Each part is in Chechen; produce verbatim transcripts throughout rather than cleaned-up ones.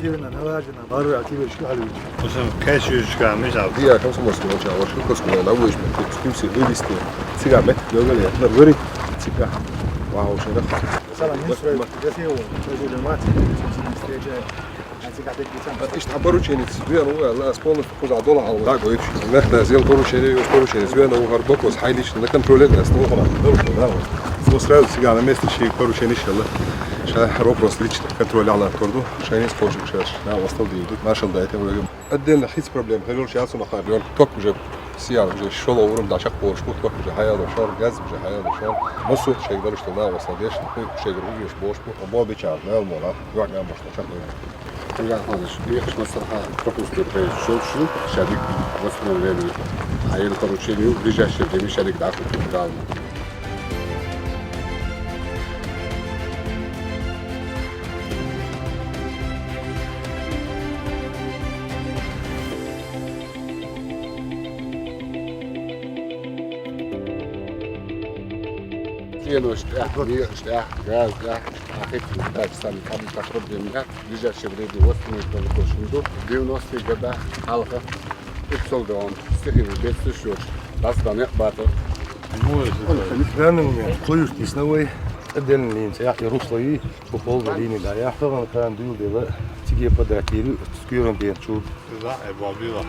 Тивина налажина, барра тивиш ку халуч. Усам кэш юшка мисал. Диа комсомольский начал, вашу коску на вышме, экскурсии вывести. Цига мет, лёгали, на гори, цига. Вау, шеда. Салам, не строй, я съел, я съел, мать, встреча. Ишта порученец, вен у, ла, с полных куза дола, а, да, говорит, нахта сделал поручение, уж порученец, вен у, гарбокос, хай лично, на контроле, на стол, да, вот. Ну, сразу цига на месте, чей поручение, иншаллах. Ша, вопрос лично, контроль, ала, корду, ша, не спорщик, ша, ша, на, остал, да, идут, маршал, да, это вроде. Отдельно хиц проблем, хелёр, сейчас он охар, он ток уже, сиял уже, шёл, урум, да, шак, порш, ток уже, хаял, шор, газ уже, хаял, шор. Мусу, шейгдал, что на, остал, деш, хуй, шейгдал, уже, бош, бо, бо, бичар, на, мола, юак, на, бош, шак, Иван Иванович, приехать на Саха, пропуск, то есть, всё, всё, шадик, восстановление. А я поручение, в ближайшее время шадик, да, купим, да. Стену штах, мир штах, газ штах, ахит, дальше сами там так проблем, да? Ближайшее время восстановить тоже курсунду. Девяностые года, халха, ипсол да он, стихи, бедствие, шош, бас да не бато. Данный момент, куюш кисновой, отдельный линии, я русло и по полной линии, да, я хаван хан дюл дела, тиге подратили, скюром бен чур. Ла, э, бобила.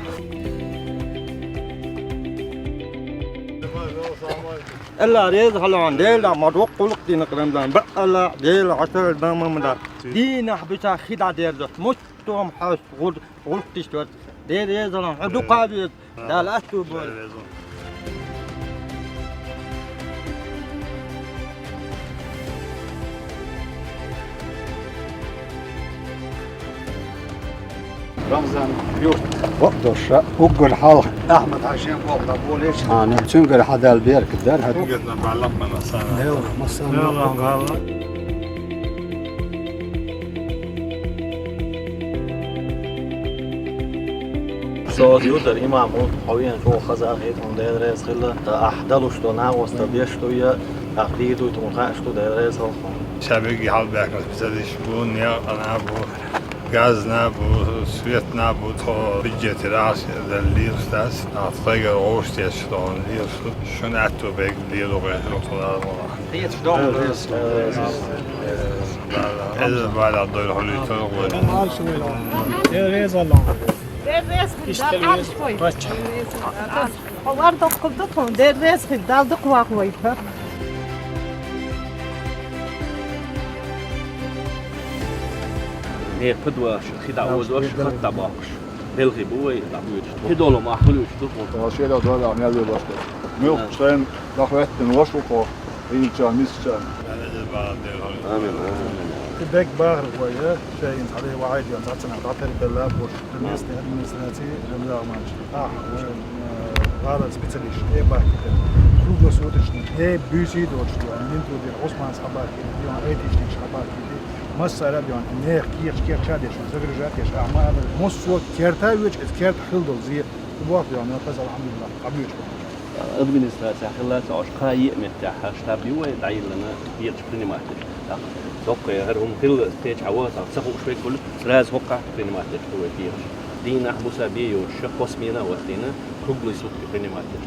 Элла рез халан дела, мадвок кулук дина крамдан, ба элла дела, атар дамамда. Дина хбита хида дердо, муттом хас гур, гуртиш вар. Дер рез халан, хадукави, дала ату бой. Рамзан юрт. Вокдоша, уггар хал. Ахмад Хашим Богда Болеш. Ана, цунгар хадал берк дар хад. Уггар на балам мана сана. Лео, масан. Лео, лангала. Соз юдар имам у, хавиен ко хазар хет, он дер рез хилла. Та ахдалуш то на оста беш то я, ахдидуй тун хаш то дер рез хал. Шабеги хал бяхна специалист бу, не ана бу. Газ набу, свет набу, то бюджет раз, да, лирс дас, а тайгар оштеш, то лирс, шун атту бег лиру бег, то да, вала. Хиец дом. Да, да. Эз бала дой хули то гой. Эз вала. Эз вала. Иште вала. Бача. Олар доккулдук, дербес хиддалдык ваквайта. Мер пыдваш, хида озваш, хатта бакш. Белхи бувай, да будет. Хидолу махлюш, тут. Шеда дола, не ле башка. Мюк, шен, дахветтен, ваш уко. Инча, мисча. Амин, амин. Бек бахр вая, шейн, хали ваид, ян, сатсана, батер белла, бош. Местная администрация, Рамзан Романович, а, э, гала специалист, э, бахкита. Круглосуточно, э, бюси дочь, а, менту дир, Осман схабарки, дир, айтишник схабарки, дир. Массара дир, нех, кирч, кирча дир, загружать дир, а, ма, мосо, керта вич, эс керта хилдол, зи, бах дир, на, таз, алхамдулиллах, абюч. Администрация хилла ца ош кхайи меття, штаб ювай, дайлана, бирч приниматель. Так. Сокка, я, хар хум хилла, стеч, хава, так, саху швей куль, сразу хокка приниматель, кувай бирч. Дина, буса, бию, шо, космина, вот, дина, круглые сутки приниматель.